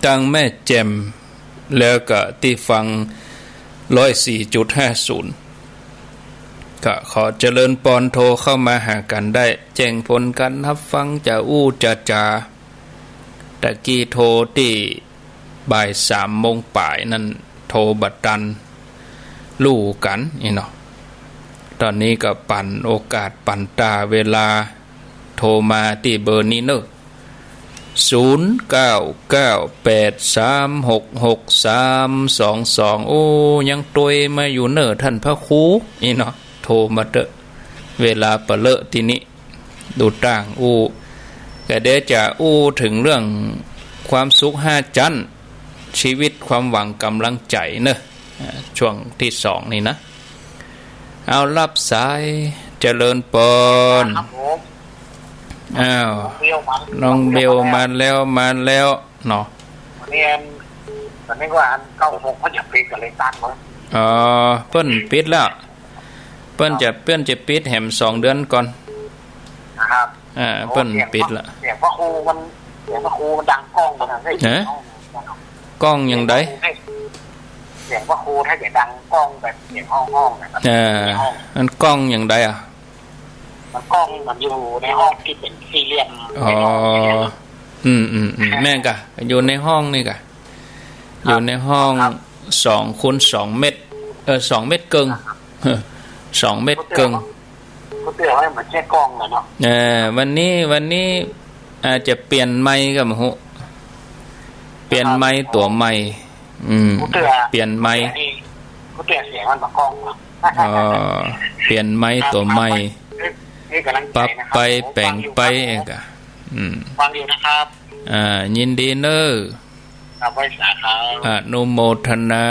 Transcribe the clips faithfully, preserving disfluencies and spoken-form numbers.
ตังแม่แจ่ม แล้วก็ตี้ฟัง ร้อยสี่จุดห้าศูนย์ ก็ขอเจริญปอน โทรเข้ามาหากั๋นได้ แจ้งผลก๋านฮับฟัง จะอู้จะจ๋า ตะกี้โทรตี้บ่ายสามโมงป๋ายนั้น โทรบ่ตัน ลู่กั๋นอี้เนาะ ต๋อนนี้ก็ปั๋นโอกาส ปั๋นตาเวลา โทรมาตี้เบอร์นี้เนาะ ศูนย์เก้าเก้าแปดสามหกหกสามสองสอง โอ้ ยังตวยมาอยู่เนาะ ต้านพระครูอี้เนาะ โทรมาเต๊อะ เวลาบ่เลอะตี้นี้ ดูตั้งอู้ ก็เดี๋ยวจะอู้เถิงเรื่องความสุขห้าจั๊น ชีวิต ความหวัง ก๋ำลังใจ๋เนาะ อ่า ช่วงตี้สองนี้นะ เอา ฮับสาย เจริญปอน ครับผม อ้าว น้องเบลมา น้องเบลมาแล้ว มาแล้วเนาะ วันนี้อัน วันนี้ว่าอันเก้าหกมันจะปิดก็เลยตั้งไว้ อ๋อ เปิ้นปิดแล้ว เปิ้นจะ เปิ้นจะปิดแหมสองเดือนก่อน นะครับ อ่า โอ้ เปิ้นปิดละ เสียงพระครูมัน เสียงพระครูมันดังก้องไปนะ ฮะ ก้องอย่างใด เสียงพระครูถ้าจะดังก้องแบบเสียงห้องๆ นะครับ เออ ในห้อง มันก้องอย่างใดอะ มันก้อง มันอยู่ในห้องตี้เป๋นสี่เหลี่ยม อ๋อ ในห้อง อืม อืม อืม แม่นก่ะ อยู่ในห้องนี่ก่ะ ครับ อยู่ในห้อง ครับ สองคูณสองเมตร เออ สองเมตรเกิ่ง สองเมตรเกิ่ง ก็เตือนว่ามันแค่ก้องแหละเนาะ เออ วันนี้ วันนี้อาจจะเปลี่ยนไมค์ก็บ่ฮู้ เปลี่ยนไมค์ตั๋วใหม่ อืม ก็เตือน เปลี่ยนไมค์ ก็เตือนเสียงมันบ่ก้องเนาะ อ๋อ เปลี่ยนไมค์ตั๋วใหม่ ครับ นี่กำลังใจนะครับ ปรับไป ผม แป๋งไป ฟังอยู่ครับ เองก่ะ อืม ฟังอยู่นะครับ อ่า ยินดีเนาะ ครับ ไหว้สาครับ อนุโมทนา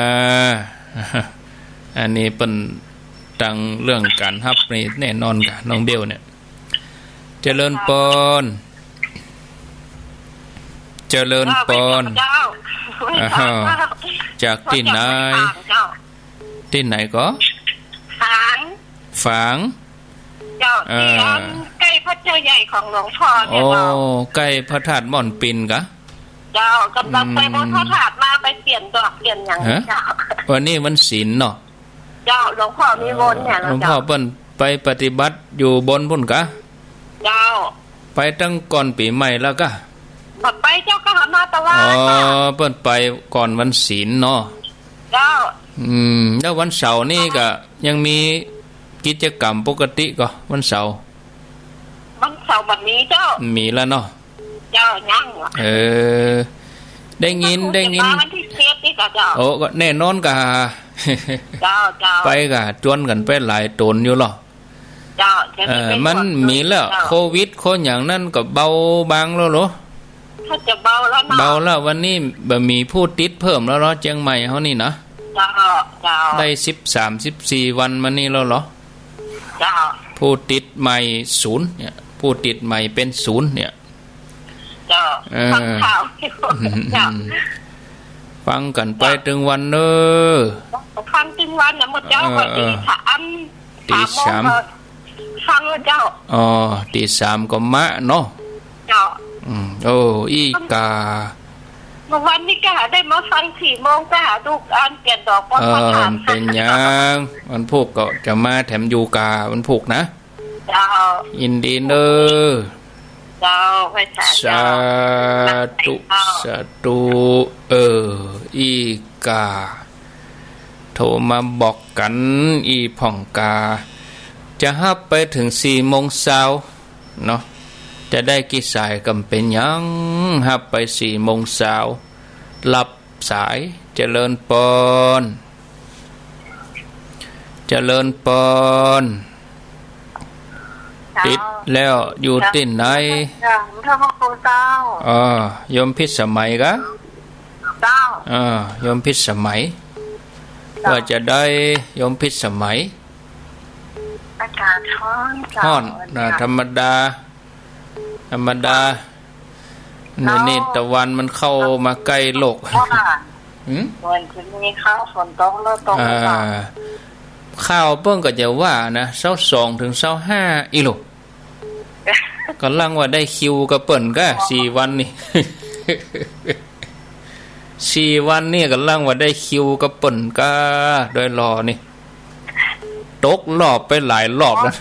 อันนี้เปิ้นตังเรื่องก๋านฮับนี่แน่นอนก่ะ น้องเบลเนี่ย เจริญปอน เจริญปอน เจ้า อ้าว จากตี้ไหน เจ้า ตี้ไหนก่อ ฝาง ฝาง เจ้า เออ ตี้อันใก้พระเจ้าใหญ่ของหลวงพ่อเนี่ย โอ้ เจ้า ใก้พระธาตุม่อนปินก่ะ เจ้า ก๋ำลังไป อืม บนพระธาตุมา ไปเปลี่ยนดอกเปลี่ยนหยัง ฮะ เจ้า วันนี้วันศีลเนาะ เจ้า หลวงพ่อมีบนเนี่ย หลวงพ่อ เจ้า เปิ้นไปปฏิบัติอยู่บนปู๊นก่ะ เจ้า ไปตั้งก่อนปี๋ใหม่แล้วก่ะ บ่ไปเจ้า ก็หามาตะวา อ๋อ เจ้า เปิ้นไปก่อนวันศีลเนาะ เจ้า อืม แล้ววันเสาร์นี่ก็ยังมีกิจกรรมปกติก่อ วันเสาร์ วันเสาร์บ่มีเจ้า มีแล้วเนาะ เจ้า ยัง เออ ได้ยิน วันที่ ได้ยิน เจ็ดนี่ก่ะเจ้า โอ้ ก็แน่นอนก่ะ เจ้า เจ้า ไปก่ะ จวนกั๋นไปหลายต๋นอยู่หรอ เจ้า เออ มันมีแล้ว เจ้า โควิด โคหยังนั้นก็เบาบางแล้วเหรอ ถ้าจะเบาแล้วเนาะ เบาแล้ว วันนี้บ่มีผู้ติดเพิ่มแล้วเหรอ เจียงใหม่เฮานี่นะ เจ้า เจ้า ได้สิบสาม สิบสี่ วันมานี่แล้วเหรอ เจ้า ผู้ติดใหม่ศูนย์เนี่ย ผู้ติดใหม่เป๋นศูนย์เนี่ย เจ้า เออ ฟังข่าวอยู่ เจ้า ฟังกั๋นไปตึงวันเน้อ ฟังตึงวันนะ เมื่อเจ๊าก็ เออ ตีสาม ตีสาม สามโมงก็ฟังแล้วเจ้า อ๋อ ตีสามก็มะเนาะ เจ้า อืม โอ้ อี้ก่า เมื่อวันนี้ก็หาได้มาฟังสี่โมง ก็หาลูกอ่านเปลี่ยนดอกบน เออ พระธาตุ เป๋นหยัง วันพูกก็จะมาแถมอยู่ก่า วันพูกนะ เจ้า ยินดีเน้อ เจ้า ไหว้สา สาธุ เจ้า สาธุ เออ อี้ก่า โทรมาบอกกั๋น อี้พ่องก่า จะฮับไปเถิงสี่โมงเช้าเนาะ จะได้กี่สายก็บ่เป๋นหยัง ฮับไปสี่โมงเช้า ฮับสาย เจริญปอน เจริญปอน เจ้า ติดแล้ว อยู่ตี้ไหน เจ้า พระคุณเจ้า อ๋อ โยมพิสมัยก่ะ เจ้า อ่า โยมพิสมัย เจ้า ว่าจะได้ โยมพิสมัย อากาศฮ้อนเจ้า ฮ้อนนะ วันนี้ ธรรมดา ธรรมดา เดี๋ยวนี้ เจ้า ตะวันมันเข้ามาใก้โลก ว่า หืม เหมือนจะมีข่าวฝนตกแล้ว ตกหรือเปล่า อ่า ข่าวเปิ้นก็จะว่านะ ซาวสองเถิงซาวห้าอี้ลูก ก่ำลังว่าได้คิวกับเปิ้นก่ะ สี่วันนี่ สี่วันนี่ก่ำลังว่าได้คิวกับเปิ้นก้า โดยหล่อนี่ ตกรอบไปหลายรอบแล้ว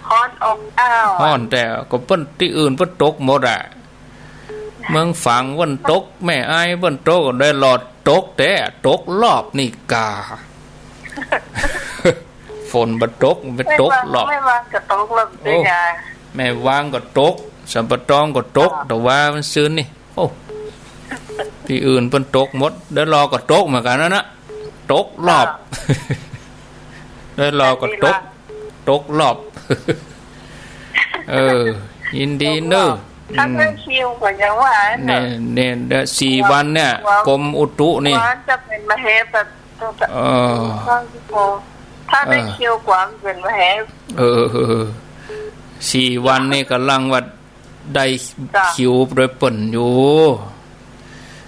ฮ้อนอบอ้าว ฮ้อนแต่ก็เปิ้นตี้อื่นเปิ้นตกหมดอะ เมืองฝางเปิ้นตก แม่อายเปิ้นตก โดยหล่อตกแต๊ ตกรอบนี่ก้า ฝนบ่ตก ไปตกรอบ แม่วาง แม่วางก็ตกรอบ โอ้ เด้อยาย แม่วางก็ตก สันป่าตองก็ตก อ้าว แต่ว่ามันซื่นนี่ โอ้ ตี้อื่นเปิ้นตกหมด โดยหล่อก็ตกเหมือนกั๋นนั่นนะ ตกรอบ อ้าว โดยหล่อก็ตก ตกรอบ เออ ยินดีเน้อ ตกรอบ ถ้าได้คิวก็ยังว่า อืม เนี่ย เนี่ย เดี๋ยวสี่วันเนี่ย กรมอุตุนี่ ว่าจะเป๋นมเหสี เออ ถ้าได้คิวกว่าเป๋นมเหสี เออ เออ เออ สี่วันนี่ก่ำลังว่า ได้ เจ้า คิวโดยเปิ้นอยู่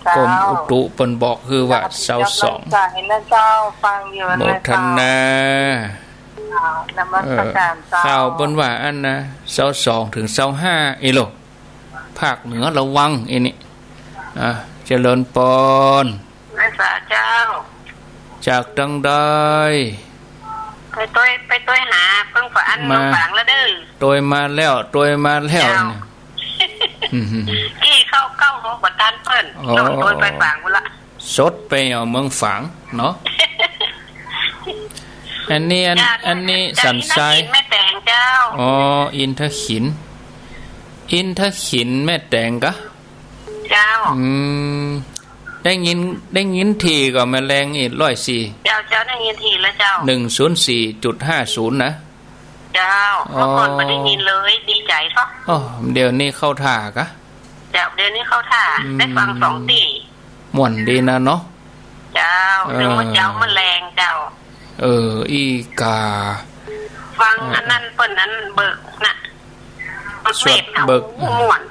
เจ้า กรมอุตุเปิ้นบอกคือว่า เจ้า ซาวสอง เจ้า ฟังอยู่ โมทนา เจ้า อ่า นมัสการ เออ เจ้า ข่าวเปิ้นว่าอันนะ ซาวสองเถิงซาวห้า อีโหล ภาคเหนือระวัง อีนี่ อ่า เจริญปอน ไหว้สาเจ้า จากตังใด ไปตวย ไปตวยหาเปิ้นฝาง มา เมืองฝางแล้วเด้อ ตวยมาแล้ว ตวยมาแล้ว เจ้า เนี่ย อืม กี้เข้า เข้าโฮมบ่ตันเปิ้น อ๋อ โน่นตวยไปฝางพุ้นละ สดไปเอาเมืองฝางเนาะ อันนี้ อัน จ้า อันนี้ จ้า สันทราย อินทขิลแม่แต๋งเจ้า อ๋อ อินทขิล อินทขิลแม่แต๋งกะ เจ้า อืม ได้ยิน ได้ยินถี่ก่อแม่แรงอี้ ร้อยสี่ เจ้า เจ้า ได้ยินถี่แล้วเจ้า หนึ่งศูนย์สี่จุดห้าศูนย์ นะ เจ้า อ๋อ เมื่อก่อนบ่ได้ยินเลย ดีใจ๋เนาะ อ๋อ เดี๋ยวนี้เข้าท่ากะ เจ้า เดี๋ยวนี้เข้าท่า อืม ได้ฟังสองตี้ ม่วนดีนะเนาะ เจ้า เออ นึกว่าเจ้าแม่แรงเจ้า เออ อี้กา ฟัง เออ อันนั้นเปิ้นอันเบิกนะ สวดเบิก ม่วน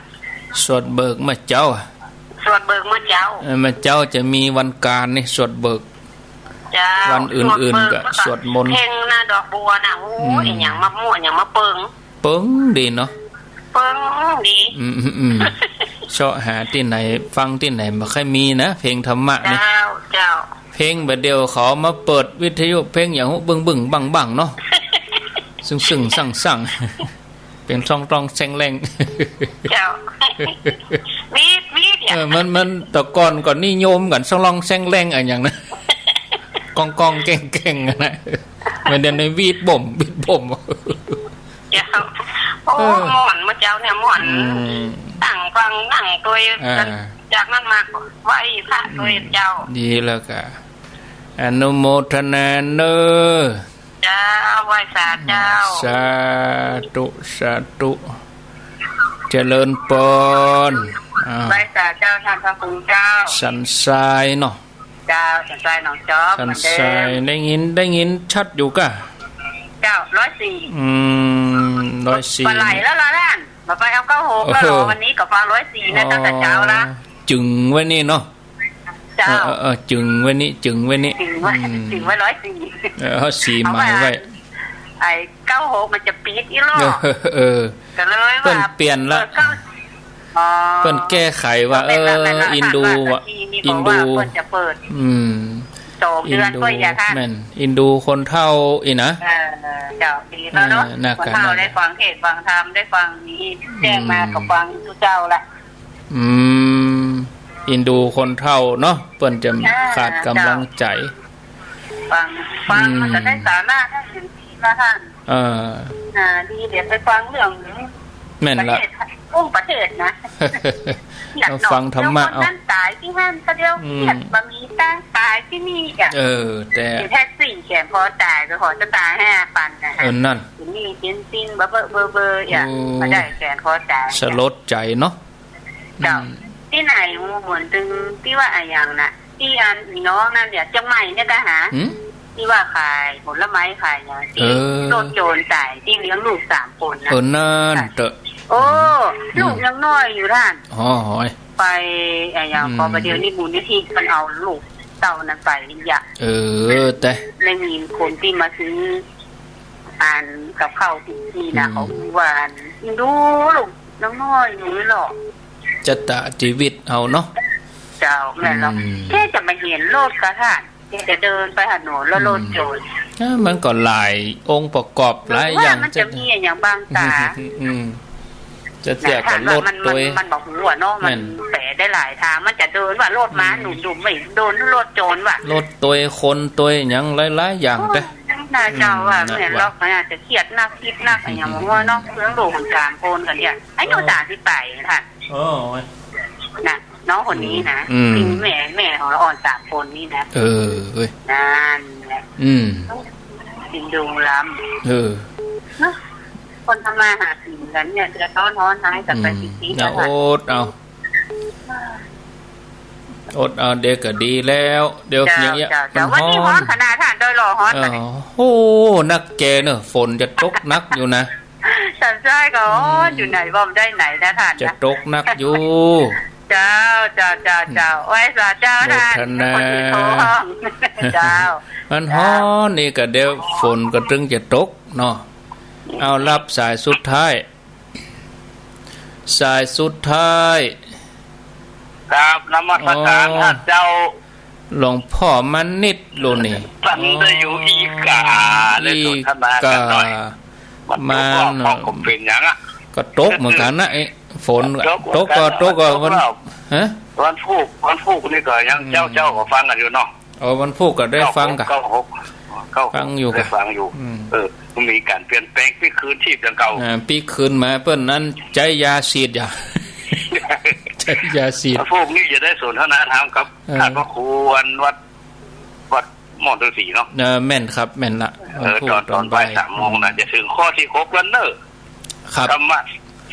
สวดเบิกเมื่อเจ๊าอะ สวดเบิกเมื่อเจ๊า เออ เมื่อเจ๊าจะมีวันการนี่ สวดเบิก เจ้า วันอื่นๆ สวดเบิก ก็สวดมนต์ เพ็งนะ ดอกบัวนะ โอ้ย อืม อะหยังมาม่วน อะหยังมาเปิง เปิงดีเนาะ เปิงดี อืม อืม อืม เซาะหาตี้ไหน ฟังตี้ไหนบ่ค่อยมีนะ เพลงธรรมะนี่ เจ้า เจ้า เพลงบ่าเดี่ยวเขามาเปิดวิทยุ เพลงอย่างฮู้บึ้งๆ บั้งๆ เนาะ ซึ่งๆ ซั่งๆ เป๋นซองตองแซงแรง เจ้า วีด วีด เออ มัน มัน แต่ก่อนก็นิยมกั๋น ซองลองแซงแรงอะหยังนะ ก้องๆ แก้งๆ อะนะ มันเดี๋ยวนี้วีดบ่ม วีดบ่ม เจ้า โอ้ เออ ม่วน เมื่อเจ๊าเนี่ยม่วน อืม นั่งฟัง นั่งตวยกั๋น อ่า จากนั้นมาก็ไหว้พระตวยเจ้า อืม ดีแล้วกะ อนุโมทนาเน้อ เจ้า ไหว้สาเจ้า สาธุ สาธุ เจริญปอน อ่า ไหว้สาเจ้า ท่านพระคุณเจ้า สันทรายเนาะ เจ้า สันทรายหนองจอก สันทราย เหมือนเดิม ได้ยิน ได้ยินชัดอยู่กะ เจ้า ร้อยสี่ อืม ร้อยสี่ บ่ไหลแล้วล่ะท่าน บ่ไปเอาเก้าหกแล้วเหรอ เออ วันนี้ก็ฟังร้อยสี่นะ ตั้งแต่เจ๊าละ จึงไว้นี่เนาะ เจ้า เออ เออ เออ จึงไว้นี่ จึงไว้นี่ จึงไว้ อืม จึงไว้ร้อยสี่ เออ เอาสี่หมายไว้ เอาไว้ ไอ้เก้าหกมันจะปี๊ดอีกรอบ เออ เออ ก็เลยว่า เปิ้นเปลี่ยนละ เออ เก้า อ๋อ เปิ้นแก้ไขว่า เออ เปิ้นละ เปิ้นละ อินดู ว่า ว่า อินดู เปิ้นจะเปิด อืม สองเดือน อินดู ก็อย่าท่าน แม่น อินดูคนเฒ่าอี้นะ เออ เจ้า ดีแล้วเนาะ เออ น่า คนเฒ่า น่า ได้ฟังเทศน์ฟังธรรม ได้ฟังนี้ แจ้งมา อืม ก็ฟังทุกเจ้าละ อืม อินดูคนเฒ่าเนาะ เปิ้นจะ อ่า ขาดกำลังใจ๋ เจ้า ฟัง ฟัง อืม มันก็ได้สาระ ได้สิ่งดีมาท่าน เออ อ่า ดี เดี๋ยวไปฟังเรื่อง แม่นละ ประเทศ อุ้มประเทศนะ มาฟังธรรมะ เดี๋ยวคนนั้นต๋ายตี้หั้น ก็เดี๋ยว อืม เวียดบ่มีตังค์ต๋ายตี้นี่อะ เออ แต่ เห็นแท็กซี่แขวนคอต๋าย ไปขอสตางค์ห้าปันนะฮะ เออ นั่น เดี๋ยวนี้เบนซินเบอร์เบอร์เบอร์เบอร์อะ โอ้ มาได้แขวนคอต๋าย สลดใจ๋เนาะ เจ้า อืม ตี้ไหนหมู่เหมือนตึงตี้ว่าอะหยังน่ะ ตี้อันอีน้องนั่นเนี่ย เจียงใหม่เนี่ยกะหา หืม ตี้ว่าขายผลไม้ขายหยัง ตี้ เออ โดนโจรต๋าย ตี้เลี้ยงลูกสามคนนะ เออ นั่นเต๊อะ โอ้ อืม ลูกยังน้อยอยู่ท่าน อ๋อ หอย ไปอะหยัง อืม ก็ไปเดี๋ยวนี้มูลนิธิมันเอาลูกเต้านั้นไปอยาก เออ แต่ ได้ยินคนตี้มาซื้อ อันกับข้าวตี้นี่นะ อืม เขาว่าอันดูลูกยังน้อยอยู่เลยหรอก จะตะจีวิตเอาเนาะ เจ้า เจ้า แม่นแล้ว อืม แกจะบ่หันรถก่อท่าน แกจะเดินไปหาหนนแล้วรถโจร เออ มันก็หลายองค์ประกอบหลายอย่าง หรือว่ามันจะมีอะหยังบังต๋า อืม จะเตี้ยก็รถตวย มัน มันบ่ฮู้อะเนาะ มัน แม่น แป๋ได้หลายตาง มันจะเดินว่ารถมา อืม หนุนดุมไม่โดนรถโจรว่ะ รถตวย คนตวย หยังหลายๆ อย่างเต๊อะ โอ้ย น่าเจ้าว่า อืม แม่น น่ะ ลอกน่าจะเครียดนัก กึ๊ดนัก อะหยังบ่ฮู้เนาะ เรื่องลูกของสามคนกั๋นเนี่ย อายุ เออ สามสิบป๋ายท่าน โอ้ย น่ะ น้องคนนี้นะ อืม ที่แม่ แม่ของละอ่อนสามคนนี้นะ เออ เอ้ย นั่นแหละ อืม กินดงล้ำ เออ เนาะ คนทำมาหากินกั๋นเนี่ย จะท้อนฮ้อนหายกลับไป อืม ติดๆ นะ แล้ว อดเอา อดเอา เดี๋ยวก็ดีแล้ว เดี๋ยว เจ้า อย่างเงี้ย เจ้า เจ้า มันฮ้อน วันนี้ฮ้อนขนาดท่าน โดยรอฮ้อน เออ ขนาด โอ้ นักแกเนอะ ฝนจะตกหนักอยู่นะ สันทรายก็ฮ้อน อืม อยู่ไหนบ่ได้ไหนนะท่านนะ จะตกหนักอยู่ เจ้า เจ้า เจ้า เจ้า ไหว้สาเจ้าท่าน โมทนา คนที่ท้อง เจ้า มันฮ้อนนี่ก็เดี๋ยวฝนก็ตึงจะตกเนาะ เอา รับสายสุดท้าย สายสุดท้าย ครับ นมัสการ อ๋อ ท่านเจ้า หลวงพ่อมณิษฐ์โลนี่ ฟังได้อยู่ อีกา ได้สนทนากันหน่อย อีกา มันตก มัน ก็เป็นอย่างอะ ก็ตกเหมือนกันนะ ไอ้ฝน ตกเหมือนกัน ตกก็ ตกก็ ตก วัน ฮะ วันพูก วันพูกนี่ก็ยัง อืม เจ้า เจ้าก็ฟังกันอยู่เนาะ อ๋อ วันพูกก็ได้ฟังกะ เก้าหก เก้าหก ฟังอยู่กะ ได้ฟังอยู่ อืม เออ มีก๋านเปลี่ยนแปลงปิ๊กคืนชีพอย่างเก่า อ่า ปิ๊กคืนมา เปิ้นนั้นใจ๊ยาฉีดอย่า ใจ๊ยาฉีด พวกนี้จะได้สนทนาธรรมกับ เออ ท่านพระครูวัด วัดหม่อนฤๅษีเนาะ เออ แม่นครับ แม่นละ เออ วันพูก ตอน ตอน ตอนบ่าย บ่ายสามโมงนะ จะถึงข้อที่หกแล้วเน่อ ครับ ธรรมะ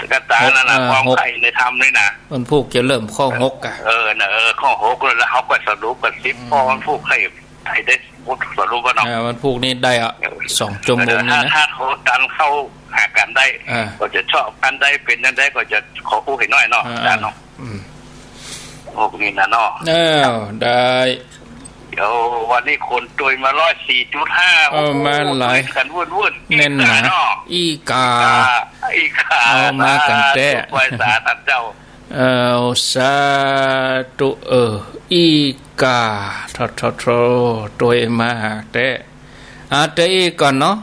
สกตานั่นน่ะ หก เอ่อ ความใฝ่ในธรรมนี่นะ วันพูกจะเริ่มข้อหกอะ เออ น่ะ เออ ข้อหกแล้ว แล้วเขาก็สรุปกันสิบ อืม ข้อ วันพูกใค่ ใค่ได้บทสรุปอะเนาะ เออ วันพูกนี่ได้อะ เออ สองชั่วโมงนี่นะ เออ ถ้า ถ้าเขาตันเข้าหากันได้ เออ ก็จะชอบอันใด เป๋นอันใด ก็จะขออู้หื้อหน่อยเนาะ เออ อาจ๋ารย์เนาะ อืม พวกนี้นะเนาะ เออ ได้ เดี๋ยววันนี้คนตวยมาร้อยสี่จุดห้า เออ โอ้โห มาหลาย ตวยกั๋นวุ่นๆ แน่นหนา อีกาเนาะ อีกา อีกา เอามากั๋นแต๊ สาธุ ไหว้สาท่านเจ้า เออ สาธุ เออ อีกา โธ่ โธ่ โธ่ ตวยมาหาแต๊ อ่ะ ตวยอีกก่อนเนาะ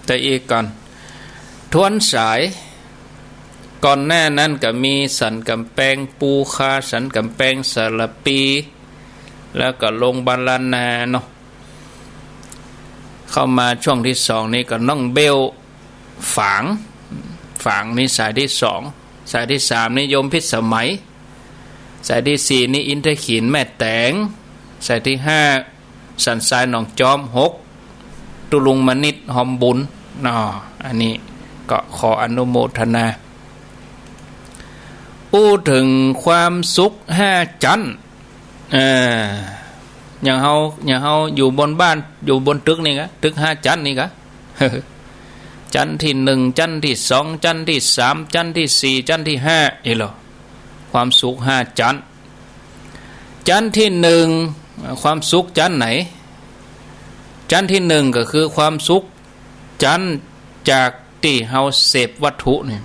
ตวยอีกก่อน ทวนสาย ก่อนหน้านั้นก็มีสันก๋ำแปงปูคา สันก๋ำแปงสารภี แล้วก็โรงบาลล้านนาเนาะ เข้ามาช่วงที่สองนี่ก็น้องเบลฝาง ฝางนี่สายที่สอง สายที่สามนี่โยมพิสมัย สายที่สี่นี่อินทขีนแม่แต๋ง สายที่ห้าสันทรายหนองจอม หกตุ๊ลุงมณิษฐ์ฮอมบุญเนาะ อันนี้ก็ขออนุโมทนา อู้เถิงความสุขห้าจั๊น เออ อย่างเฮา อย่างเฮาอยู่บนบ้าน อยู่บนตึกนี่กะ ตึกห้าจั๊นนี่กะ จั๊นที่หนึ่ง จั๊นที่สอง จั๊นที่สาม จั๊นที่สี่ จั๊นที่ห้า นี่เหรอ ความสุขห้าจั๊น จั๊นที่หนึ่ง ความสุขจั๊นไหน จั๊นที่หนึ่งก็คือความสุขจั๊นจากตี้เฮาเสพวัตถุนี่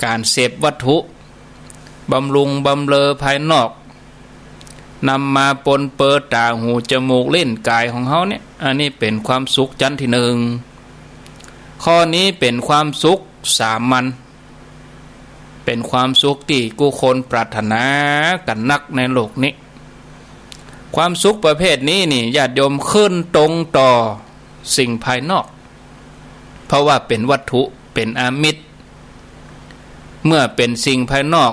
ก๋านเสพวัตถุ บำรุงบำเรอภายนอก นำมาปนเปื้อนต๋า หู จมูก ลิ้น ก๋ายของเฮาเนี่ย อันนี้เป๋นความสุขจั๊นที่หนึ่ง ข้อนี้เป๋นความสุขสามัญ เป๋นความสุขตี้กู้คนปรารถนากั๋นนักในโลกนี้ ความสุขประเภทนี้นี่ ญาติโยม ขึ้นตรงต่อสิ่งภายนอก เพราะว่าเป๋นวัตถุ เป๋นอามิส เมื่อเป๋นสิ่งภายนอก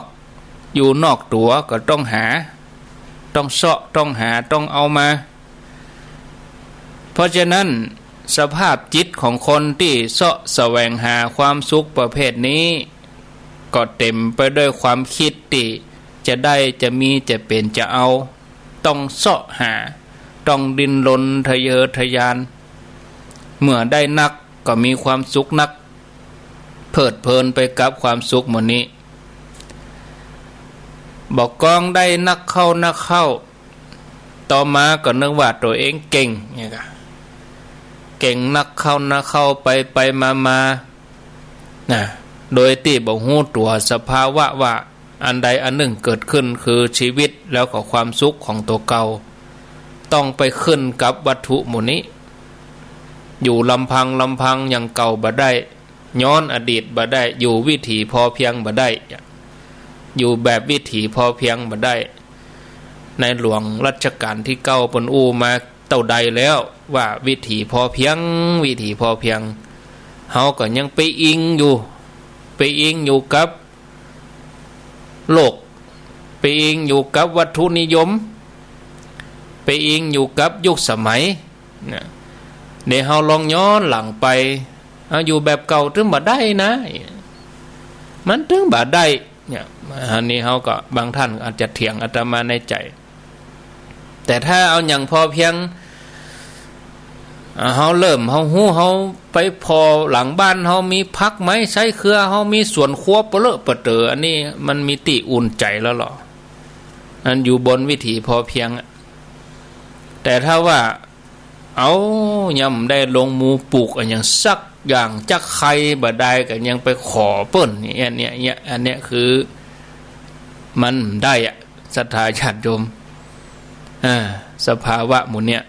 อยู่นอกตั๋วก็ต้องหา ต้องเซาะ ต้องหา ต้องเอามา เพราะฉะนั้น สภาพจิตของคนตี้เซาะแสวงหาความสุขประเภทนี้ ก็เต็มไปด้วยความคิดตี้จะได้ จะมี จะเป๋น จะเอา ต้องเซาะหา ต้องดิ้นรนทะเยอทะยาน เมื่อได้นักก็มีความสุขนัก เพลิดเพลินไปกับความสุขหมู่นี้ บ่ากองได้นักเข้านักเข้า ต่อมาก็นึกว่าตั๋วเองเก่ง เนี่ยกะ เก่งนักเข้านักเข้า ไปไปมามา นะ โดยตี้บ่ฮู้ตั๋วสภาวะว่า อันใดอันนึ่งเกิดขึ้นคือจีวิตแล้วก็ความสุขของตั๋วเก่า ต้องไปขึ้นกับวัตถุหมู่นี้ อยู่ลำพังลำพังอย่างเก่าบ่ได้ ย้อนอดีตบ่ได้ อยู่วิถีพอเพียงบ่ได้ อยู่แบบวิถีพอเพียงบ่ได้ ในหลวงรัชกาลตี้เก้าเปิ้นอู้มาเต้าใดแล้วว่าวิถีพอเพียง วิถีพอเพียง เฮาก็ยังไปอิงอยู่ ไปอิงอยู่กับโลก ไปอิงอยู่กับวัตถุนิยม ไปอิงอยู่กับยุคสมัยนะ เดี๋ยวเฮาลองย้อนหลังไป เอาอยู่แบบเก่าตึงบ่ได้นะ มันตึงบ่ได้เนี่ย อันนี้เฮาก็ บางท่านอาจจะเถียงอาตมาในใจ๋ แต่ถ้าเอาอย่างพอเพียง อ่า เฮาเริ่ม เฮาฮู้ เฮาไปผ่อหลังบ้าน เฮามีผักไม้ใส้เครือ เฮามีสวนครัวเปาะเลอะเปาะเต๋อ อันนี้มันมีตี้อุ่นใจ๋แล้วเหรอ อันอยู่บนวิถีพอเพียงอะ แต่ถ้าว่า เอา ยังบ่ได้ลงมือปลูกอะหยังสักอย่าง จักใค่บ่ได้ก็ยังไปขอเปิ้น เนี่ย เนี่ย เนี่ย อันเนี้ยคือ มันบ่ได้อะ ศรัทธาญาติโยม อ่า สภาวะหมู่เนี้ย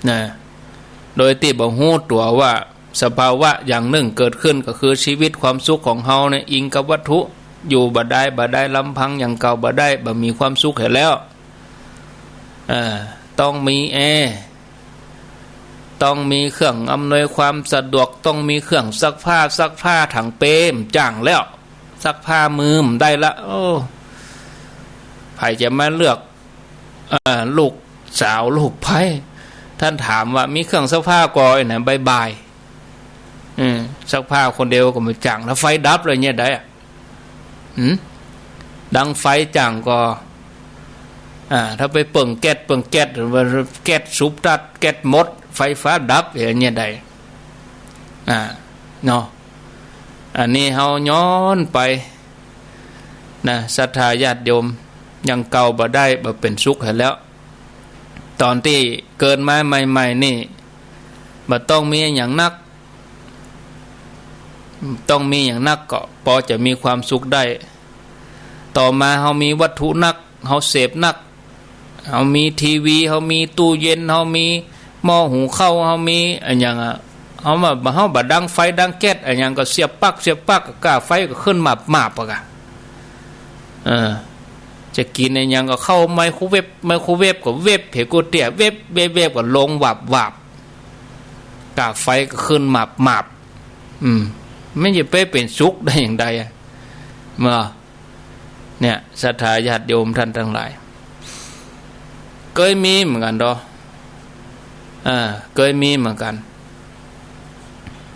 นะ โดยตี้บ่ฮู้ตั๋วว่าสภาวะอย่างนึ่งเกิดขึ้นก็คือจีวิตความสุขของเฮาเนี่ยอิงกับวัตถุ อยู่บ่ได้ บ่ได้ลำพังอย่างเก่าบ่ได้ บ่มีความสุขเหียแล้ว อ่า ต้องมีแอร์ ต้องมีเครื่องอำนวยความสะดวก ต้องมีเครื่องซักผ้า ซักผ้าถังเปบ่าจ้างแล้ว ซักผ้ามือบ่ได้ละ โอ้ ใผจะมาเลือก อ่า ลูกสาวลูกใผ ท่านถามว่ามีเครื่องซักผ้าก่อ ไอ้นั่นบ่ายๆ อืม ซักผ้าคนเดียวก็บ่จ้าง ถ้าไฟดับเลยเนี่ยได้อะ หืม ดังไฟจ้างก็ อ่า ถ้าไปเปิงแก๊ส เปิงแก๊ส แก๊สสูบตัด แก๊สหมด ไฟฟ้าดับ อย่างเงี้ยได้ อ่า เนาะ อันนี้เฮาย้อนไปนะ ศรัทธาญาติโยม อย่างเก่าบ่ได้ บ่เป๋นสุขหั้นแล้ว ต๋อนตี้เกิดมาใหม่ๆ นี่ บ่ต้องมีอะหยังนัก ต้องมีอะหยังนักก็ปอจะมีความสุขได้ ต่อมาเฮามีวัตถุนัก เฮาเสพนัก เฮามีทีวี เฮามีตู้เย็น เฮามีหม้อหุงข้าว เฮามีอะหยังอะ เฮาบ่ เฮาบ่ดังไฟดังแก๊สอะหยังก็เสียบปลั๊ก เสียบปลั๊ก ก้าไฟก็ขึ้นมาบๆ อะกะ เออ จะกิ๋นอะหยังก็เข้าไมโครเวฟ ไมโครเวฟก็เวฟ เห็นก๋วยเตี๋ยวเวฟ เวฟ เวฟก็ลงวาบๆ ก้าไฟก็ขึ้นมาบๆ อืม มันจะไปเป๋นสุขได้อย่างใดอะ เนาะ เนี่ย ศรัทธาญาติโยมท่านตังหลาย เกยมีเหมือนกั๋นเนาะ อ่า เกยมีเหมือนกั๋น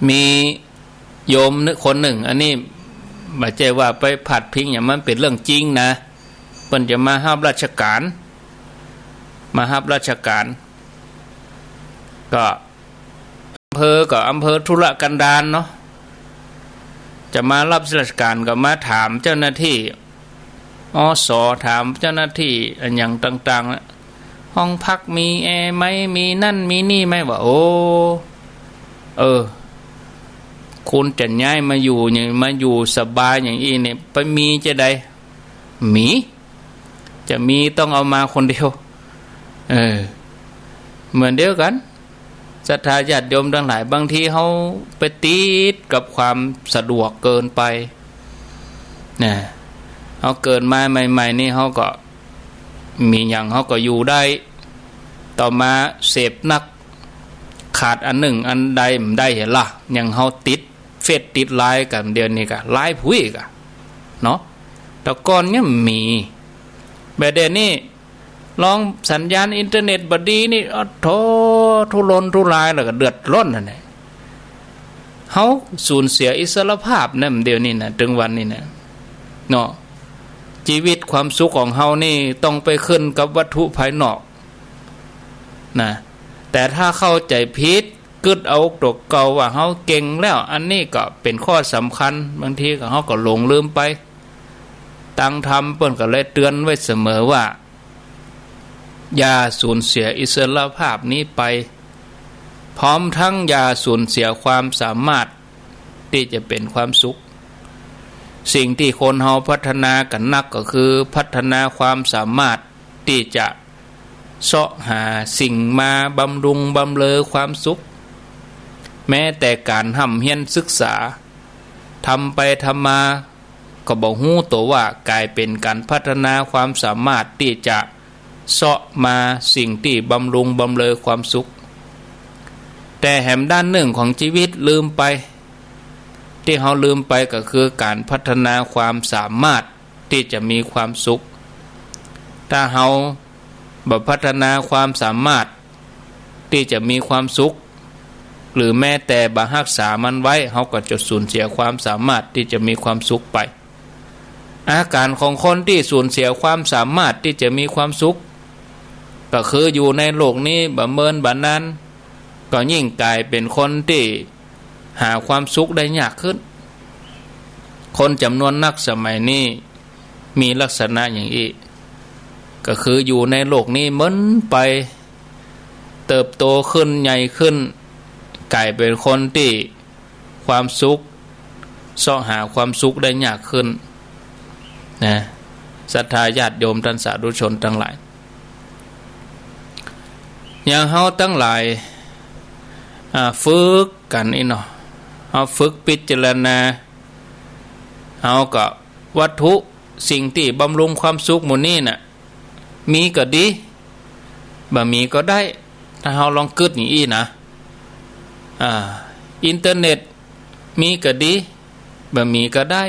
มีโยมคนนึ่ง อันนี้บ่ใจ้ว่าไปพาดพิงอะหยัง มันเป๋นเรื่องจริงนะ เปิ้นจะมาฮับราชก๋าน มาฮับราชก๋าน ก็ อำเภอก็อำเภอทุรกันดารเนาะ จะมาฮับราชก๋านก็มาถามเจ้าหน้าตี้ อส.ถามเจ้าหน้าตี้อะหยังต่างๆ ห้องพักมีแอร์ไหม มีนั่นมีนี่ไหม ว่า โอ้ เออ คุณจะย้ายมาอยู่อย่าง มาอยู่สบายอย่างอี้เนี่ย ไปมีจะใด มี จะมีต้องเอามาคนเดียว เออ เหมือนเดียวกั๋น ศรัทธาญาติโยมตังหลาย บางทีเฮาไปติดกับความสะดวกเกินไป นะ เฮาเกิดมาใหม่ๆ นี่เฮาก็มีอะหยังเฮาก็อยู่ได้ ต่อมาเสพนัก ขาดอันนึ่งอันใดบ่ได้เหียละ อย่างเฮาติดเฟซติดไลน์กั๋นเดี๋ยวนี้กะ ไลน์พุ้ยกะ เนาะ แต่ก่อนเนี่ยมี บ่าเดี๋ยวนี้ ลองสัญญาณอินเทอร์เน็ตบ่ดีนี่ โอ้โธ่ ทุรนทุราย แล้วก็เดือดร้อนนั่นแหละ เฮาสูญเสียอิสรภาพนะ เดี๋ยวนี้นะ เถิงวันนี้นะ เนาะ จีวิตความสุขของเฮานี่ต้องไปขึ้นกับวัตถุภายนอก นะ แต่ถ้าเข้าใจ๋ผิด กึ๊ดเอาตั๋วเก่าว่าเฮาเก่งแล้ว อันนี้ก็เป๋นข้อสำคัญ บางทีก็เฮาก็หลงลืมไป ตังธรรมเปิ้นก็เลยเตื๋อนไว้เสมอว่า อย่าสูญเสียอิสรภาพนี้ไป พร้อมทั้งอย่าสูญเสียความสามารถตี้จะเป๋นความสุข สิ่งตี้คนเฮาพัฒนากั๋นนักก็คือพัฒนาความสามารถตี้จะเซาะหาสิ่งมาบำรุงบำเรอความสุข แม้แต่ก๋านฮ่ำเฮียนศึกษา ทำไปทำมาก็บ่ฮู้ตั๋วว่าก๋ายเป๋นก๋านพัฒนาความสามารถตี้จะเซาะมาสิ่งตี้บำรุงบำเรอความสุข แต่แหมด้านนึ่งของจีวิตลืมไป ตี้เฮาลืมไปก็คือก๋านพัฒนาความสามารถตี้จะมีความสุข ถ้าเฮาบ่พัฒนาความสามารถตี้จะมีความสุข หรือแม้แต่บ่ฮักษามันไว้ เฮาก็จะสูญเสียความสามารถตี้จะมีความสุขไป อาก๋านของคนตี้สูญเสียความสามารถตี้จะมีความสุข ก็คืออยู่ในโลกนี้บ่เมินบ่นาน ก็ยิ่งก๋ายเป๋นคนตี้หาความสุขได้ยากขึ้น คนจ๋ำนวนนักสมัยนี้มีลักษณะอย่างอี้ ก็คืออยู่ในโลกนี้เมินไป เติบโตขึ้นใหญ่ขึ้น ก๋ายเป๋นคนตี้ความสุข เซาะหาความสุขได้ยากขึ้นนะ ศรัทธาญาติโยมต้านสาธุชนตังหลาย อย่างเฮาตังหลาย อ่า ฝึกกั๋นอี้เนาะ เฮาฝึกพิจารณา เฮาก็วัตถุสิ่งตี้บำรุงความสุขหมู่นี้น่ะ มีก็ดี บ่มีก็ได้ ถ้าเฮาลองกึ๊ดอย่างอี้นะ อ่า อินเทอร์เน็ตมีก็ดี บ่มีก็ได้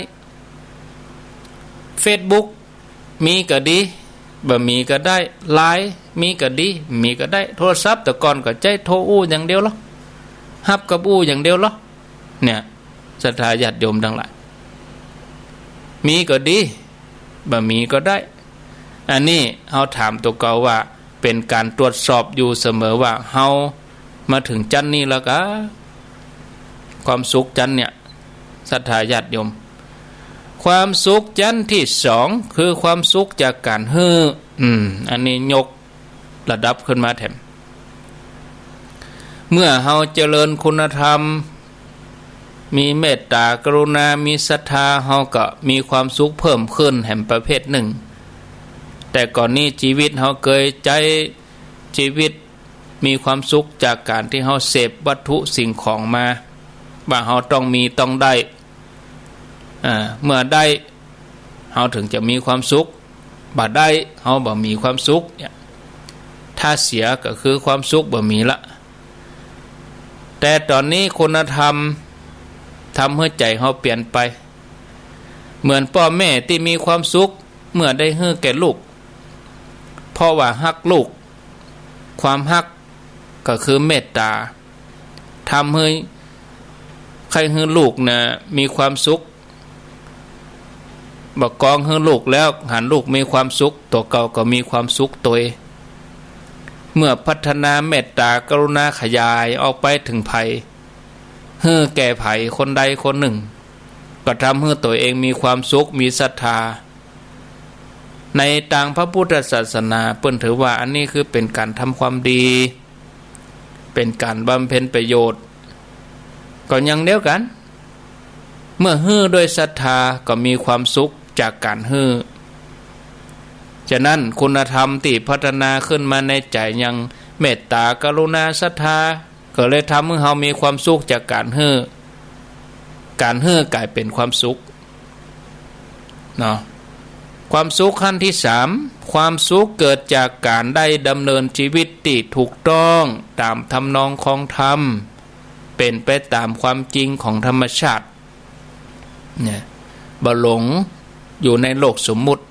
เฟซบุ๊กมีก็ดี บ่มีก็ได้ ไลน์มีก็ดี มีก็ได้ โทรศัพท์แต่ก่อนก็ใจ๊โทรอู้อย่างเดียวลอ ฮับกับอู้อย่างเดียวลอ เนี่ย ศรัทธาญาติโยมตังหลาย มีก็ดี บ่มีก็ได้ อันนี้เฮาถามตั๋วเก่าว่า เป๋นก๋านตรวจสอบอยู่เสมอว่า เฮามาเถิงจั้นนี้แล้วกา ความสุขจั้นเนี่ย ศรัทธาญาติโยม ความสุขจั้นตี้สอง คือความสุขจากก๋านหื้อ อืม อันนี้ยกระดับขึ้นมาแถม เมื่อเฮาเจริญคุณธรรม มีเมตตากรุณา มีศรัทธา เฮาก็มีความสุขเพิ่มขึ้นแหมประเภทนึ่ง แต่ก่อนนี้จีวิตเฮาเกยใจ๊จีวิตมีความสุขจากก๋านตี้เฮาเสพวัตถุสิ่งของมา ว่าเฮาต้องมีต้องได้ อ่า เมื่อได้ เฮาเถิงจะมีความสุข บ่ได้ เฮาบ่มีความสุข เนี่ย ถ้าเสียก็คือความสุขบ่มีละ แต่ต๋อนนี้คุณธรรมทำหื้อใจ๋เฮาเปลี่ยนไป เหมือนป้อแม่ตี้มีความสุขเมื่อได้หื้อแก่ลูก เพราะว่าฮักลูก ความฮักก็คือเมตตา ทำหื้อ ใค่หื้อลูกน่ะมีความสุข บ่กองหื้อลูกแล้ว หันลูกมีความสุข ตั๋วเก่าก็มีความสุขตวย เมื่อพัฒนาเมตตากรุณาขยายออกไปเถิงใผ หื้อแก่ใผคนใดคนนึ่ง ก็ทำหื้อตั๋วเองมีความสุข มีศรัทธา ในตางพระพุทธศาสนา เปิ้นถือว่าอันนี้คือเป๋นก๋านทำความดี เป๋นก๋านบำเพ็ญประโยชน์ ก็อย่างเดียวกั๋น เมื่อหื้อด้วยศรัทธาก็มีความสุขจากก๋านหื้อ ฉะนั้นคุณธรรมตี้พัฒนาขึ้นมาในใจ๋อย่างเมตตากรุณาศรัทธา ก็เลยทำหื้อเฮามีความสุขจากก๋านหื้อ ก๋านหื้อก๋ายเป๋นความสุข เนาะ ความสุขขั้นตี้สาม ความสุขเกิดจากก๋านได้ดำเนินจีวิตตี้ถูกต้องต๋ามทำนองคองธรรม เป๋นไปต๋ามความจริงของธรรมชาติ เนี่ย บ่หลงอยู่ในโลกสมมุติ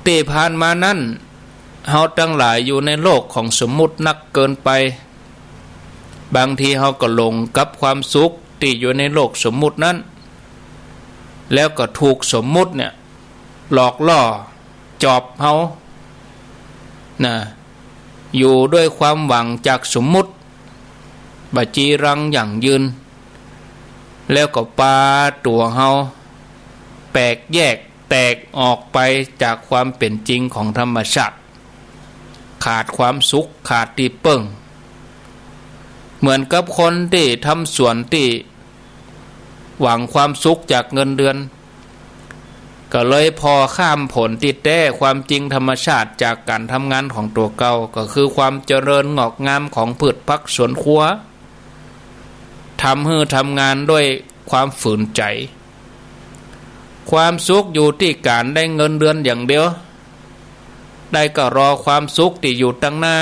ตี้ผ่านมานั้น เฮาตังหลายอยู่ในโลกของสมมุตินักเกินไป บางทีเฮาก็หลงกับความสุขตี้อยู่ในโลกสมมุตินั้น แล้วก็ถูกสมมุติเนี่ย หลอกล่อ จอบเฮา นะ อยู่ด้วยความหวังจากสมมุติ บ่จีรังยั่งยืน แล้วก็ปาตั๋วเฮาแปลกแยกแตกออกไปจากความเป๋นจริงของธรรมชาติ ขาดความสุข ขาดตี้เปิ้ง เหมือนกับคนตี้ทำสวนตี้หวังความสุขจากเงินเดือน ก็เลยผ่อข้ามผลตี้แต๊ ความจริงธรรมชาติจากก๋านทำงานของตั๋วเก่า ก็คือความเจริญงอกงามของพืชผักสวนครัว ทำหื้อทำงานด้วยความฝืนใจ๋ ความสุขอยู่ตี้ก๋านได้เงินเดือนอย่างเดียว ได้ก็รอความสุขตี้อยู่ตังหน้า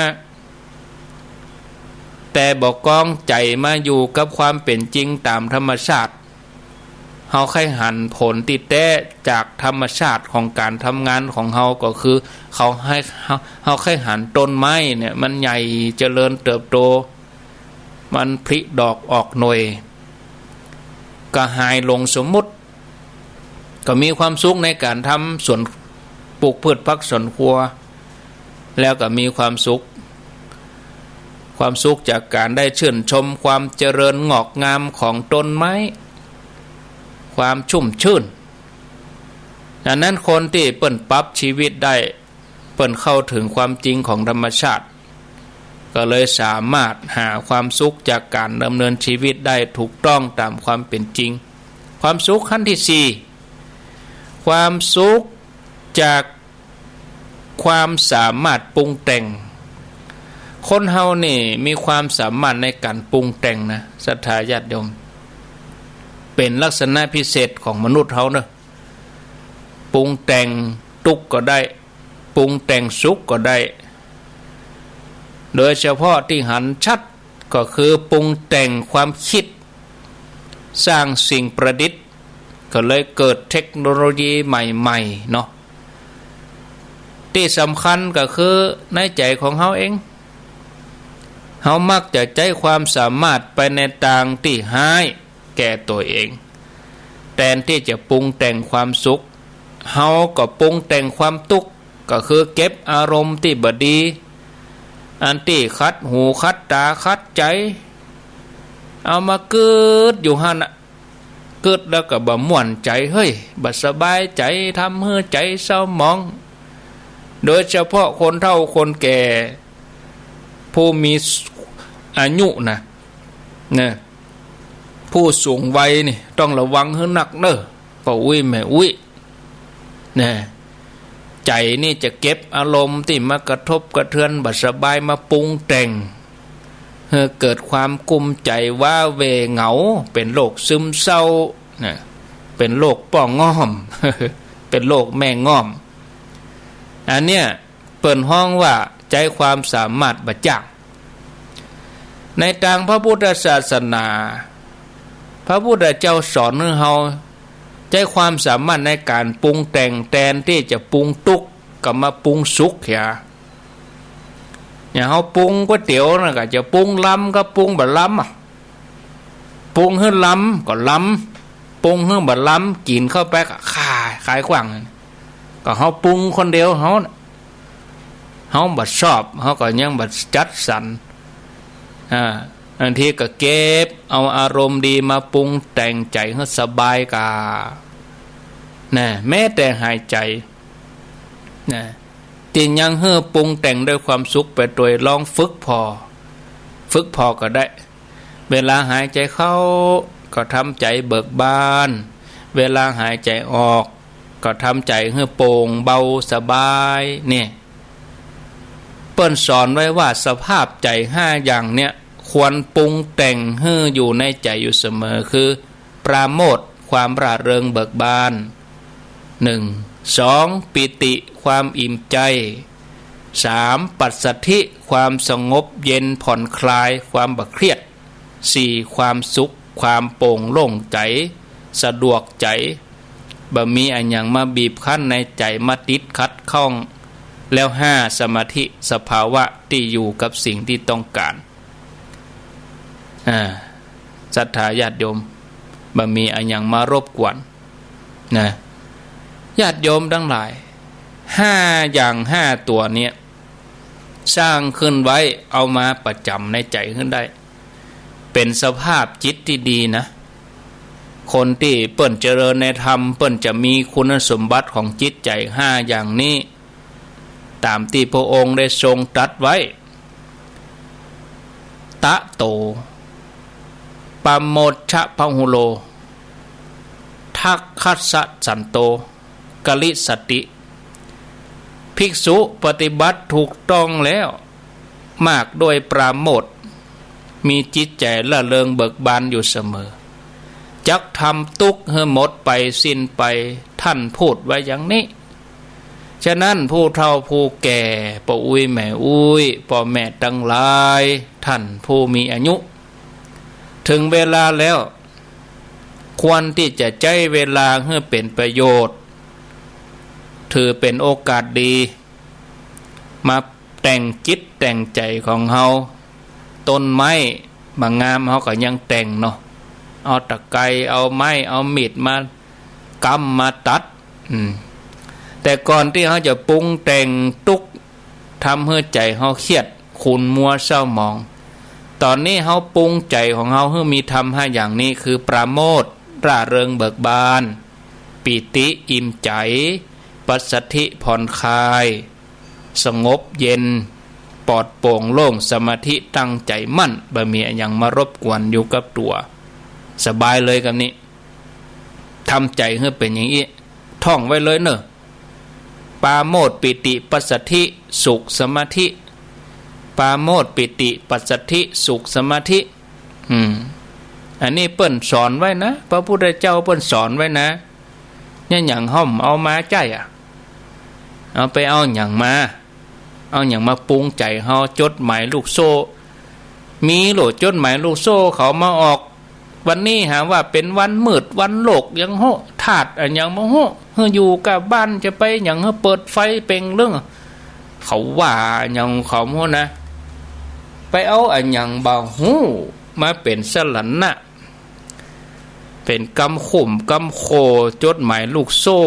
แต่บ่กองใจ๋มาอยู่กับความเป๋นจริงต๋ามธรรมชาติ เฮาใค่หันผลตี้แต๊จากธรรมชาติของก๋านทำงานของเฮา ก็คือเขาหื้อ เฮา เฮาใค่หันต้นไม้เนี่ย มันใหญ่เจริญเติบโต มันผลิดอกออกหน่วย ก็หายหลงสมมุติ ก็มีความสุขในก๋านทำสวน ปลูกพืชผักสวนครัว แล้วก็มีความสุข ความสุขจากก๋านได้ชื่นชมความเจริญงอกงามของต้นไม้ ความชุ่มชื่น อันนั้นคนตี้เปิ้นปรับชีวิตได้ เปิ้นเข้าเถิงความจริงของธรรมชาติ ก็เลยสามารถหาความสุขจากก๋านดำเนินชีวิตได้ถูกต้องต๋ามความเป๋นจริง ความสุขขั้นตี้สี่ ความสุขจากความสามารถปรุงแต่ง คนเฮานี่มีความสามารถในก๋านปรุงแต่งนะ ศรัทธาญาติโยม เป๋นลักษณะพิเศษของมนุษย์เฮาเนาะ ปรุงแต่งตุ๊กข์ก็ได้ ปรุงแต่งสุขก็ได้ โดยเฉพาะตี้หันชัดก็คือปรุงแต่งความคิด สร้างสิ่งประดิษฐ์ ก็เลยเกิดเทคโนโลยีใหม่ๆ เนาะ ตี้สำคัญก็คือในใจ๋ของเฮาเอง เฮามักจะใจ๊ความสามารถไปในตางตี้ฮ้ายแก่ตั๋วเอง แตนตี้จะปรุงแต่งความสุข เฮาก็ปรุงแต่งความตุ๊กข์ ก็คือเก็บอารมณ์ตี้บ่ดี อันตี้ขัดหูขัดต๋าขัดใจ๋ เอามากึ๊ดอยู่หั้นน่ะ กึ๊ดแล้วก็บ่ม่วนใจ๋ เฮ้ย บ่สบายใจ๋ ทำหื้อใจ๋เศร้าหมอง โดยเฉพาะคนเฒ่าคนแก่ ผู้มีอายุนะ นะ ผู้สูงวัยนี่ต้องระวังหื้อนักเน่อ ป้ออุ๊ยแม่อุ๊ย นะ ใจ๋นี่จะเก็บอารมณ์ตี้มากระทบกระเทือนบ่สบายมาปรุงแต่ง หื้อเกิดความกุ้มใจ๋ว้าเหว่เหงา เป๋นโรคซึมเศร้า นะ เป๋นโรคป้อง่อม เป๋นโรคแม่ง่อม อันเนี้ยเปิ้นฮ้องว่าใจ๊ความสามารถบ่จ๊าง ในตางพระพุทธศาสนา พระพุทธเจ้าสอนหื้อเฮาใจ๊ความสามารถในก๋านปรุงแต่ง แตนตี้จะปรุงตุ๊กข์ก็มาปรุงสุขเหีย อย่างเฮาปรุงก๋วยเตี๋ยวน่ะ ก็จะปรุงลำกับปรุงบ่ลำอะ ปรุงหื้อลำก็ลำ ปรุงหื้อบ่ลำ กิ๋นเข้าไปก็คาย คายขว้าง ก็เฮาปรุงคนเดียวเฮาน่ะ เฮาบ่ชอบ เฮาก็ยังบ่จัดสรร อ่า บางทีก็เก็บเอาอารมณ์ดีมาปรุงแต่งใจ๋หื้อสบายกา นะ แม้แต่หายใจ๋ นะ ตี้ยังหื้อปรุงแต่งด้วยความสุขไปตวย ลองฝึกผ่อ ฝึกผ่อก็ได้ เวลาหายใจ๋เข้าก็ทำใจ๋เบิกบาน เวลาหายใจ๋ออกก็ทำใจ๋หื้อโป่งเบาสบาย เนี่ย เปิ้นสอนไว้ว่าสภาพใจ๋ห้าอย่างเนี่ย ควรปรุงแต่งหื้ออยู่ในใจ๋อยู่เสมอ คือ ปราโมทย์ ความร่าเริงเบิกบาน หนึ่ง สอง ปีติ ความอิ่มใจ๋ สาม ปัสสัทธิ ความสงบเย็นผ่อนคลาย ความบ่เครียด สี่ ความสุข ความโป่งโล่งใจ๋ สะดวกใจ๋ บ่มีอะหยังมาบีบคั้นในใจ๋ มาติดขัดข้อง แล้ว ห้า สมาธิ สภาวะตี้อยู่กับสิ่งตี้ต้องก๋าน อ่า ศรัทธาญาติโยม บ่มีอะหยังมารบกวน นะ ญาติโยมตังหลาย ห้าอย่างห้าตั๋วเนี่ย สร้างขึ้นไว้ เอามาประจ๋ำในใจ๋หื้อได้ เป๋นสภาพจิตตี้ดีนะ คนตี้เปิ้นเจริญในธรรม เปิ้นจะมีคุณสมบัติของจิตใจ๋ห้าอย่างนี้ ต๋ามตี้พระองค์ได้ทรงตรัสไว้ ตะโต ปะโมชชะพะหุโล ทักขัสสะสันโต กฤสติ ภิกษุปฏิบัติถูกต้องแล้ว มากด้วยปราโมทย์ มีจิตใจ๋ร่าเริงเบิกบานอยู่เสมอ จักทำตุ๊กข์หื้อหมดไปสิ้นไป ท่านพูดไว้อย่างนี้ ฉะนั้นผู้เฒ่าผู้แก่ ป้ออุ๊ยแม่อุ๊ย ป้อแม่ตังหลาย ท่านผู้มีอายุ ถึงเวลาแล้ว ควรตี้จะใจ๊เวลาหื้อเป๋นประโยชน์ ถือเป๋นโอกาสดี มาแต่งจิตแต่งใจ๋ของเฮา ต้นไม้บ่างามเฮาก็ยังแต่งเนาะ เอาตะไคร้ เอาไม้ เอามีดมาก้ำมาตัด อืม แต่ก่อนตี้เฮาจะปรุงแต่งตุ๊กข์ ทำหื้อใจ๋เฮาเครียด ขุ่นมัวเศร้าหมอง ต๋อนนี้เฮาปรุงใจ๋ของเฮาหื้อมีธรรมห้าอย่างนี้ คือปราโมทย์ ร่าเริงเบิกบาน ปีติ อิ่มใจ๋ ปัสสัทธิ ผ่อนคลาย สงบเย็น ปลอดโปร่งโล่ง สมาธิ ตั้งใจ๋มั่น บ่มีอะหยังมารบกวนอยู่กับตั๋ว สบายเลยกำนี้ ทำใจ๋หื้อเป๋นอย่างอี้ ท่องไว้เลยเน่อ ปราโมทย์ ปีติ ปัสสัทธิ สุข สมาธิ ปราโมทย์ ปีติ ปัสสัทธิ สุข สมาธิ อืม อันนี้เปิ้นสอนไว้นะ พระพุทธเจ้าเปิ้นสอนไว้นะ เนี่ยหยังห้อมเอามาใจ๊อะ เอาไปเอาหยังมา เอาหยังมาปรุงใจ๋เฮา จดหมายลูกโซ่ มีโหละจดหมายลูกโซ่เขามาออก วันนี้หาว่าเป๋นวันมืดวันโลก หยังฮู้ ธาตุอะหยังบ่ฮู้ หื้ออยู่ก้าบ้านจะไปหยัง หื้อเปิดไฟเป่งเรื่อง เขาว่าอะหยังเขาบ่ฮู้นะ ไปเอาอะหยังบ่ฮู้มาเป๋นสรณะ เป๋นกำข่มกำโข่ จดหมายลูกโซ่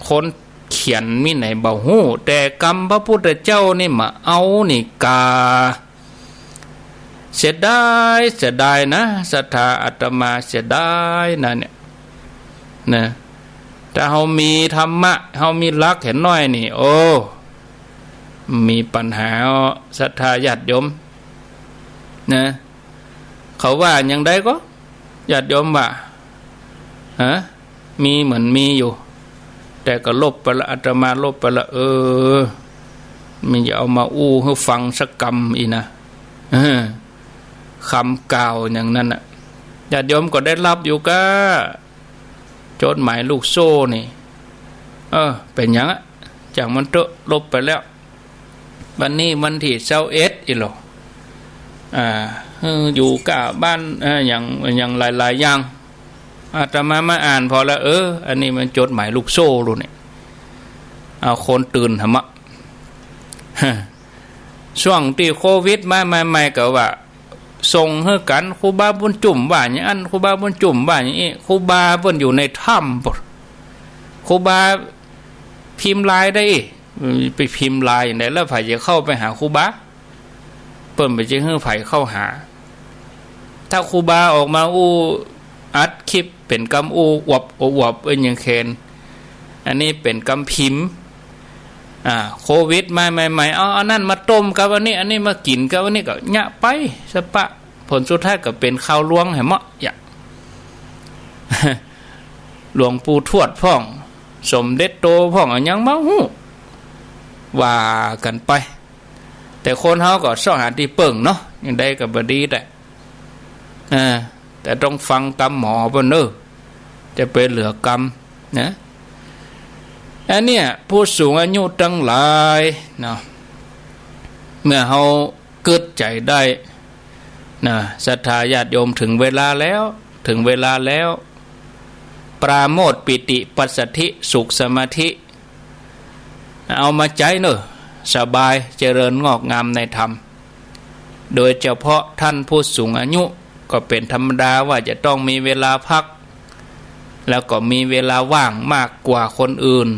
คนเขียนมีไหนบ่ฮู้ แต่กำพระพุทธเจ้านี่มาเอานี่กา เสียดาย เสียดายนะ ศรัทธาอาตมาเสียดายนะเนี่ย นะ ถ้าเฮามีธรรมะ เฮามีหลักแหน้อยนี่ โอ้ มีปัญหา ศรัทธาญาติโยม นะ เขาว่าอย่างใดก็ ญาติโยมว่า ฮะ มีเหมือนมีอยู่ แต่ก็ลบไปละ อาตมาลบไปละ เออ มันอย่าเอามาอู้หื้อฟังสักกำอี้นะ เออ คำกล่าวอย่างนั้นน่ะ ญาติโยมก็ได้รับอยู่ก้า จดหมายลูกโซ่นี่ เออ เป๋นหยังอะ จ่างมันเต๊อะ ลบไปแล้ว วันนี้วันตี้ซาวเอ็ดอี้หละ อ่า หื้ออยู่ก้าบ้าน เอ่อ อย่าง อย่างหลายๆ อย่าง อาตมามาอ่านผ่อละ เออ อันนี้มันจดหมายลูกโซ่ลูกนี่ เอาคนตื่นหำอะ ช่วงตี้โควิดมาใหม่ๆ ก็ว่า ส่งหื้อกั๋น ครูบาบุญจุ่มว่าอย่างอั้น ครูบาบุญจุ่มว่าอย่างอี้ ครูบาเปิ้นอยู่ในถ้ำปู๊น ครูบาพิมพ์ลายได้อี้ ไปพิมพ์ลายอย่างใด แล้วใผจะเข้าไปหาครูบา เปิ้นบ่จะหื้อใผเข้าหา ถ้าครูบาออกมาอู้อัดคลิปเป๋นกำอู้อวบอวบ เอิ้นหยังแคน อันนี้เป๋นกำพิมพ์ อ่า โควิดมาใหม่ๆ เอาอันนั้นมาต้มกับอันนี้ อันนี้มากิ๋นกับอันนี้ ก็เยียะไปสะปะ ผลสุดท้ายก็เป๋นข่าวลวงแหมะ เยียะ หลวงปู่ทวดพ่อง สมเด็จโตพ่อง อะหยังบ่ฮู้ ว่ากั๋นไป แต่คนเฮาก็เซาะหาตี้เปิ้งเนาะ อย่างใดก็บ่ดีแต๊ อ่า แต่ต้องฟังกำหมอเปิ้นเน่อ จะไปเหลือกำนะ อันเนี้ย ผู้สูงอายุตังหลายเนาะ เมื่อเฮากึ๊ดใจ๋ได้นะ ศรัทธาญาติโยม ถึงเวลาแล้ว ถึงเวลาแล้ว ปราโมทย์ ปีติ ปัสสัทธิ สุข สมาธิ เอามาใจ๊เน่อ สบาย เจริญงอกงามในธรรม โดยเฉพาะท่านผู้สูงอายุ ก็เป๋นธรรมดาว่าจะต้องมีเวลาพัก แล้วก็มีเวลาว่างมากกว่าคนอื่น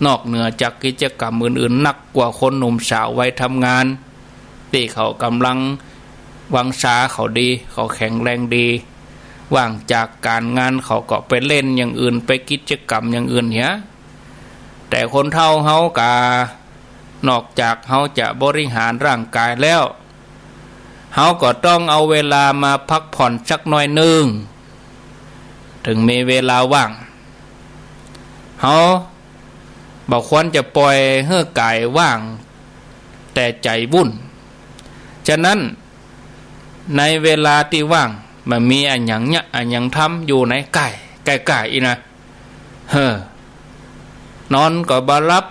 นอกเหนือจากกิจกรรมอื่นๆ นักกว่าคนหนุ่มสาววัยทำงาน ตี้เขาก๋ำลังวังชาเขาดี เขาแข็งแรงดี ว่างจากก๋านงานเขาก็ไปเล่นอย่างอื่น ไปกิจกรรมอย่างอื่นเหีย แต่คนเฒ่าเฮากา นอกจากเฮาจะบริหารร่างกายแล้ว เฮาก็ต้องเอาเวลามาพักผ่อนสักหน่อยนึ่ง ถึงมีเวลาว่าง เฮาบ่ควรจะปล่อยหื้อกายว่าง แต่ใจ๋วุ่น ฉะนั้น ในเวลาตี้ว่าง บ่มีอะหยังเยียะ อะหยังทำ อยู่ในก้าย ก้ายๆ อี้นะ เฮ้อ นอนก็บ่หลับ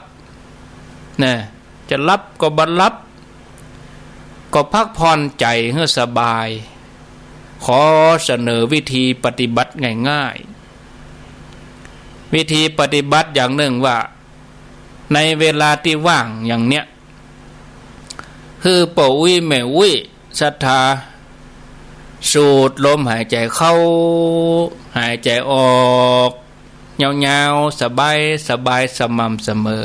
นะ จะหลับก็บ่หลับ ก็พักผ่อนใจ๋หื้อสบาย ขอเสนอวิธีปฏิบัติง่ายๆ วิธีปฏิบัติอย่างนึ่งว่า ในเวลาตี้ว่างอย่างเนี้ย หื้อป้ออุ๊ยแม่อุ๊ยศรัทธา สูดลมหายใจ๋เข้า หายใจ๋ออก ยาวๆ สบายๆ สม่ำเสมอ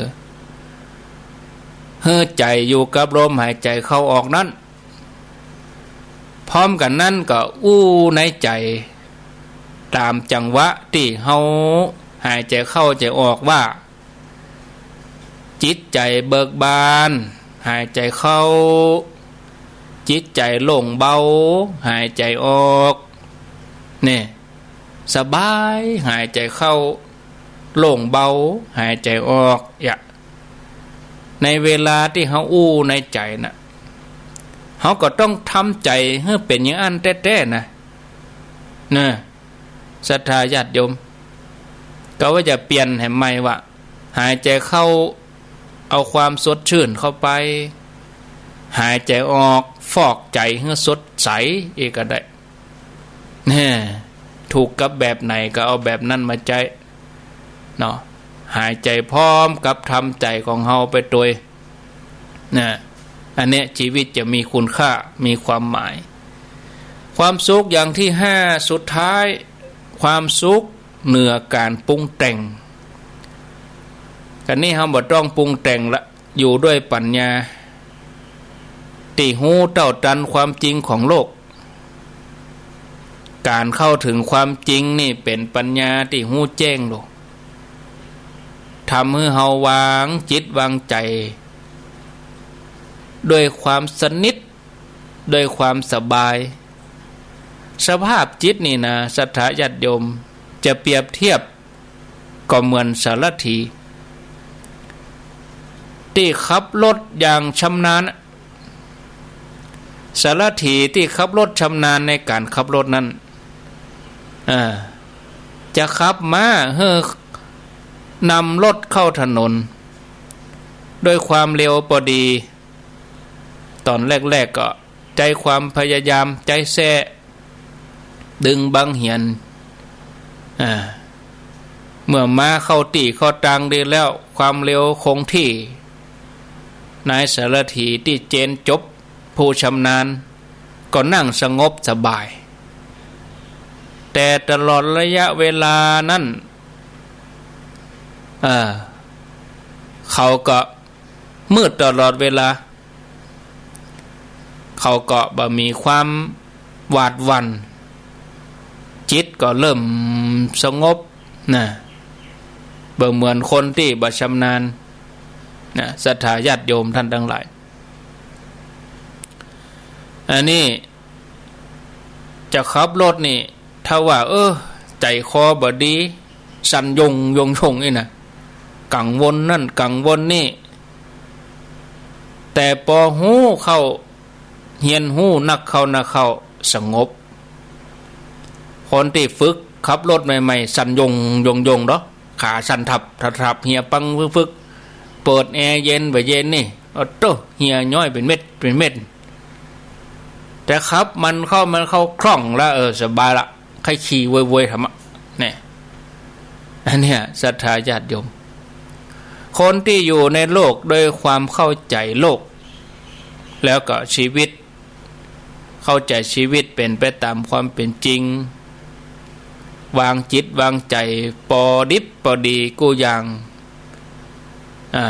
หื้อใจ๋อยู่กับลมหายใจ๋เข้าออกนั้น พร้อมกั๋นนั้นก็อู้ในใจ๋ ต๋ามจังหวะตี้เฮาหายใจ๋เข้าใจ๋ออกว่า จิตใจ๋เบิกบาน หายใจ๋เข้า จิตใจ๋โล่งเบา หายใจ๋ออก เนี่ย สบาย หายใจ๋เข้า โล่งเบา หายใจ๋ออก เนี่ย ในเวลาตี้เฮาอู้ในใจ๋น่ะ เฮาก็ต้องทำใจ๋หื้อเป๋นอย่างอั้นแต๊ๆ นะ เน่อ ศรัทธาญาติโยม ก็ว่าจะเปลี่ยนแหมใหม่ว่า หายใจ๋เข้า เอาความสดชื่นเข้าไป หายใจ๋ออก ฟอกใจ๋หื้อสดใส อีกก็ได้ เนี่ย ถูกกับแบบไหนก็เอาแบบนั้นมาใจ๊ เนาะ หายใจ๋พร้อมกับทำใจ๋ของเฮาไปตวย นะ อันเนี้ยชีวิตจะมีคุณค่า มีความหมาย ความสุขอย่างตี้ห้าสุดท้าย ความสุขเหนือก๋านปรุงแต่ง ก๋านนี้เฮาบ่ต้องปรุงแต่งละ อยู่ด้วยปัญญา ตี้ฮู้เต้าตันความจริงของโลก ก๋านเข้าเถิงความจริงนี่เป๋นปัญญาตี้ฮู้แจ้งโลก ทำหื้อเฮาวางจิตวางใจ๋ ด้วยความสนิท ด้วยความสบาย สภาพจิตนี่นะ ศรัทธาญาติโยม จะเปรียบเทียบ ก็เหมือนสารถี ตี้ขับรถอย่างชำนาญ สารถีตี้ขับรถชำนาญในก๋านขับรถนั้น อ่า จะขับม้าหื้อนำรถเข้าถนน ด้วยความเร็วปอดี ต๋อนแรกๆ ก็ใจ๊ความพยายาม ใจ๊แส้ ดึงบังเหียน อ่า เมื่อม้าเข้าตี้เข้าตางดีแล้ว ความเร็วคงตี้ นายสารถีตี้เจนจบ ผู้ชำนาญ ก็นั่งสงบสบาย แต่ตลอดระยะเวลานั้น เอ่อ เขาก็มืดตลอดเวลา เขาก็บ่มีความหวาดหวั่น จิตก็เริ่มสงบนะ บ่เหมือนคนตี้บ่ชำนาญนะ ศรัทธาญาติโยมท่านตังหลาย อันนี้จะขับรถนี่ ถ้าว่า เออ ใจ๋คอบ่ดี สั่นยงยงยงนี่นะ กังวลนั่นกังวลนี่ แต่ปอฮู้เข้า เฮียนฮู้นักเข้านักเข้า สงบ คนตี้ฝึกขับรถใหม่ๆ สั่นยงยงยงเนาะ ขาสั่นทับทับทับ เหียปังฟึกๆ เปิดแอร์เย็นบ่เย็นนี่ โอ้โต เหียย้อยเป๋นเม็ดเป๋นเม็ด แต่ขับมันเข้ามันเข้าคล่องละ เออ สบายละ ใค่ขี่โวยๆ ทำอะ เนี่ย อันเนี้ย ศรัทธาญาติโยม คนตี้อยู่ในโลกด้วยความเข้าใจ๋โลก แล้วก็ชีวิต เข้าใจ๋ชีวิตเป๋นไปต๋ามความเป๋นจริง วางจิตวางใจ๋ปอดิบปอดีกู้อย่าง อ่า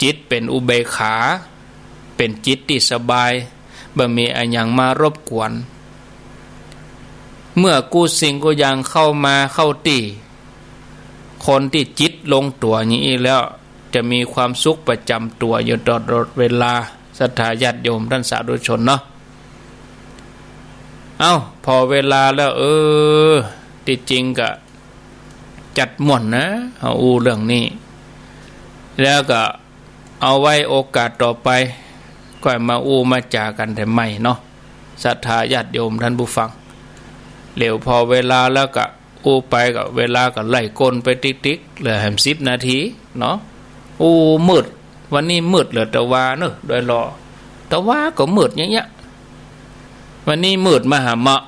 จิตเป๋นอุเบกขา เป๋นจิตตี้สบาย บ่มีอะหยังมารบกวน เมื่อกู้สิ่งกู้อย่างเข้ามาเข้าตี้ คนตี้จิตลงตั๋วอย่างอี้แล้ว จะมีความสุขประจ๋ำตั๋วอยู่ตลอดเวลา ศรัทธาญาติโยมต้านสาธุชนเนาะ เอ้า ผ่อเวลาแล้ว เออ ตี้จริงก็ จัดม่วนนะ เฮาอู้เรื่องนี้ แล้วก็เอาไว้โอกาสต่อไป ก้อยมาอู้มาจ๋ากั๋นแถมใหม่เนาะ ศรัทธาญาติโยมท่านผู้ฟัง เหลียวผ่อเวลาแล้วก็อู้ไปก็เวลาก็ไล่ก้นไปติ๊กๆ เหลือแหมสิบนาทีเนาะ อู้ มืด วันนี้มืดเหลือตะวาเนอะ โดยรอ ตะวาก็มืดอย่างเงี้ย วันนี้มืดมหาเหมาะ